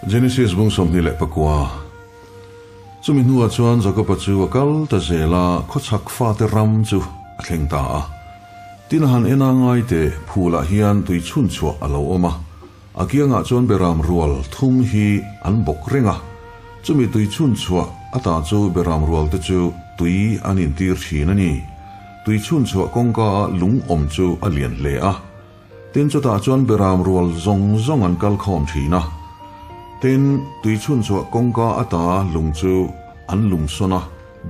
Genesis bung 29. Chumi hnuah chuan Jakoba chu a kal ta zel a, khawchhak fate ram chu a thleng ta a. Tin a han en a ngai teh, phulah hian tui chhun chhuah a lo awm a. A kiangah chuan beram rual thum hi an bawk reng a. Chumi tui chhun chhuah ata chu beram rual te chu tui an intir thin a ni. Tui chhun chhuah kawngka a lung awm chu a lian hle a. Tin chutah chuan beram rual zawng zawng an kal khawm thin a. Tin, tui chhun chhuah kawngka ata lung chu an lum sawn a.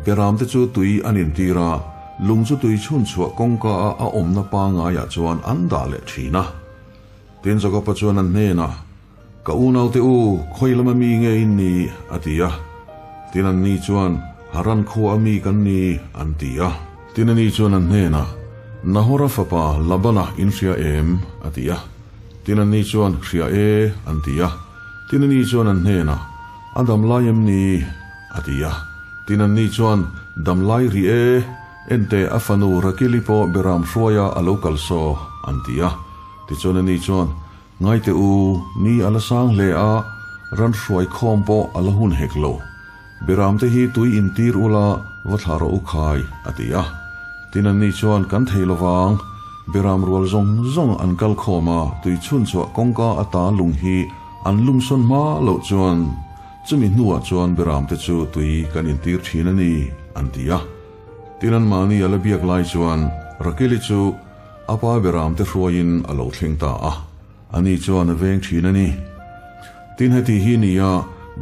Beram te chu tui an intir a, lung chu tui chhun chhuah kawngka a a awmna pangaiah chuan an dah leh thin a. Tin Jakoba chuan an hnenah, Ka unaute u, khawi lama mi nge in ni? a ti a. Tin anni chuan, Haran khua a mi kan ni, an ti a. Tin ani chuan an hnenah, Nahora fapa Labana in hria em? a ti a. Tin anni chuan, Hria e, an ti a. Tin ani chuan an hnenah, A dam lai em ni? a ti a. Tin anni chuan, Dam lai rih e, enteh a fanu Rakili pawh Beram hruaia a lo kal saw, an ti a. Tichuan ani chuan, Ngaite u, ni a la sang hle a, ran hruai khawm pawh a la hun hek lo. Beramte hi tui intir ula, va thlah rawh u khai, a ti a. Tin anni chuan, Kan thei lovang. Beram rual zawng zawng an kal khawm a, tui chhun chhuah kawngka ata lung hi an lum sawn hma loh chuan chumi hnuah chuan beramte chu tui kan intir thin a ni, an ti a. Tin anmahni a la biak lai chuan Rakili chu A pa beramte hruaiin a lo thleng ta a, ani chuan a veng thin a ni. Tin heti hi ni a,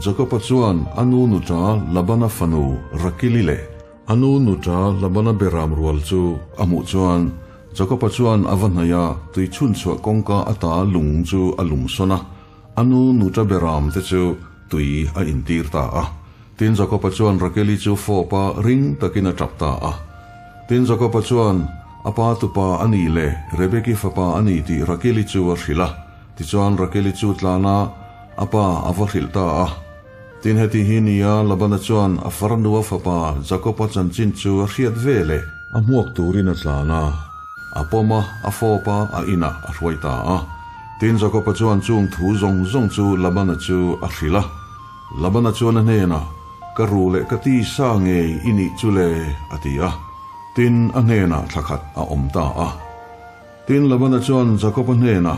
Jakoba chuan a nu nuṭa Labana fanu Rakili leh a nu nuṭa Labana beram rual chu a hmuh chuan Jakoba chuan a va hnaih a, tui chhunchhuah kawngka ata lung chu a lum sawn a, a nu nuṭa beramte chu tui a intir ta a. Tin Jakoba chuan Rakeli chu fawp a ring takin a tap ta a. Tin Jakoba chuan a pa tupa a nih leh Rebeki fapa a ni tih Rakeli chu a hrilh a. Tichuan Rakeli chu tlan a, a pa a va hrilh ta a. Tin heti hi nia Labana chuan a farnua fapa Jakoba chanchin chu a hriat ve leh. A hmuak turin a tlan a, a pawm a, a fawp a, a inah a hruai ta a. Tin Jakoba chuan chung thu zawng zawng chu Labana chu a hrilh a. Labana chuan a hnenah, Ka ru leh ka ti sa ngei i nih chu le, a ti a. Tin, a hnenah thla khat a awm ta a. Tin, Labana chuan Jakoba hnenah,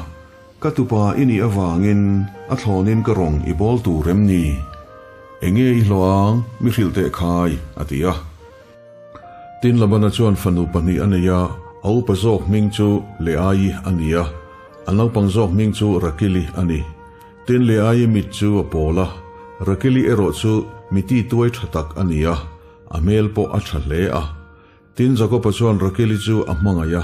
Ka tupa i nih avangin a thlawnin ka rawng i bawl tur em ni? Enge i hlawh ang, mi hrilh teh khai, a ti a. Tin, Labana chuan fanu pahnih a nei a, a upa zawk hming chu Leaii a ni a, a naupang zawk hming chu Rakili a ni. Tin Leaii mit chu a pawl a, Rakili erawh chu miti tuai tha tak a ni a, a hmel pawh a tha hle a. Tin Jakoba chuan Rakili chu a hmangaih a.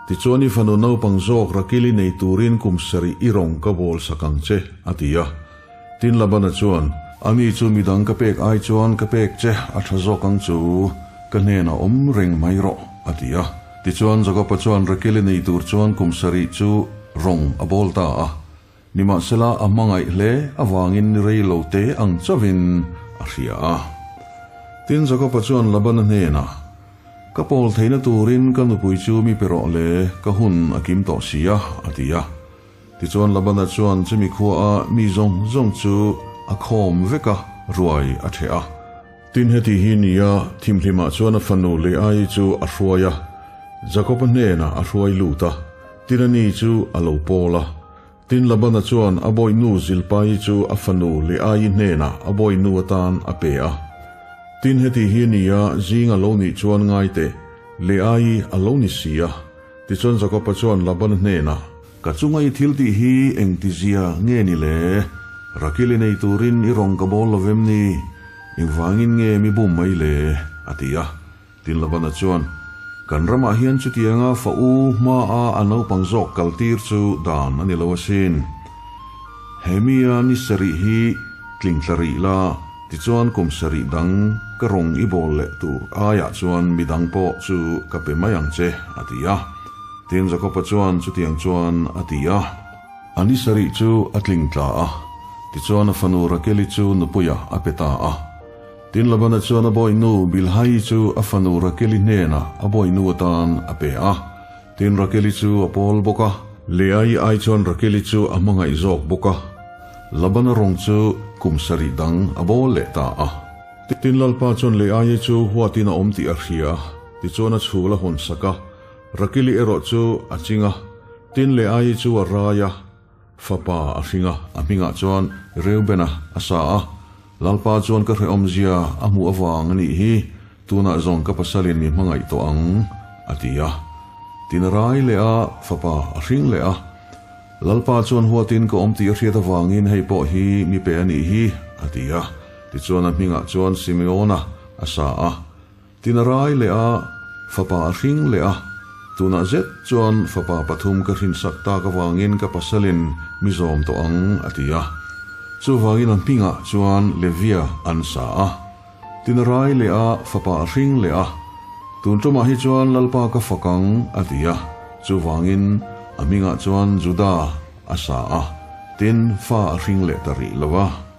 Tichuan i fanu naupang zawk Rakili nei turin kum sarih i rawng ka bawl sak ang che, a ti a. Tin Labana chuan, Ani chu midang ka pek ai chuan ka pek che a tha zawk ang chu, ka hnenah awm reng mai rawh, a ti a. Tichuan Jakoba chuan Rakili nei tur chuan kum sarih chu rawng a bawl ta a. Nimahsela a hmangaih hle avangin ni rei lo te ang chauhin a hria a. Tin Jakoba chuan Labana hnenah, Ka pawl theihna turin ka nupui chu mi pe rawh le, ka hun a kim tawh si a, a ti a. Tichuan Labana chuan chumi khuaa mi zawng zawng chu a khawm vek a, ruai a ṭheh a. Tin heti hi nia thimhlimah chuan a fanu Leaii chu a hruai a, Jakoba hnenah a hruai lut a, tin ani chu a lo pawl a. Tin Labana chuan a bawihnu Zilpaii chu a fanu Leaii hnenah a bawihnu atan a pe a. Tin heti hi nia zing a lo nih chuan ngai teh, Leaii a lo ni si a. Tichuan Jakoba chuan Labana hnenah, Ka chunga i thil tih hi engtizia nge ni le? Rakili nei turin i rawng ka bawl lo vem ni? Engvangin nge mi bum mai le? a ti a. Tin Labana chuan, Kan ramah hian chutianga fa u hmaa a naupang zawk kaltir chu dan a ni lo asin. He mia ni sarih hi tling tla rih la, tichuan kum sarih dang ka rawng i bawl leh tur aiah chuan midang pawh chu ka pe mai ang che, a ti a. Tin Jakoba chuan chutiang chuan a ti a. A ni sarih chu a tling tla a, tichuan a fanu Rakeli chu nupuiah a pe ta a. Tin Labana chuan a bawihnu Bilhaii chu a fanu Rakeli hnenah a bawihnu atan a pe a. Tin Rakeli chu a pawl bawk a. Leaii ai chuan Rakeli chu a hmangaih zawk bawk a. Labana rawng chu kum sarih dang a bawl leh ta a. Tin, Lalpa chuan Leaii chu huatin a awm tih a hria, tichuan a chhul a hawn sak a, Rakili erawh chu a ching a. Tin, Leaii chu a rai a, fapa a hring a, a hmingah chuan Reubena a sa a. Lalpa chuan ka hrehawmzia a hmuh avang a nih hi, tunah zawng ka pasalin mi hmangaih tawh ang, a ti a. Tin a rai leh a, fapa a hring leh a. Lalpa chuan huatin ka awm tih a hriat avangin hei pawh hi mi pe a nih hi, a ti a. Tichuan a hmingah chuan Simeona a sa a. Tin a rai leh a, fapa a hring leh a. Tunah zet chuan fapa pathum ka hrinsak tak avangin ka pasalin mi zawm tawh ang, a ti a. Chuvangin a hmingah chuan Levia an sa a. Tin a rai leh a, fapa a hring leh a. Tun tumah hi chuan Lalpa ka fak ang, a ti a. Chuvangin a hmingah chuan Juda a sa a. Tin, fa a hring leh ta rih lo a.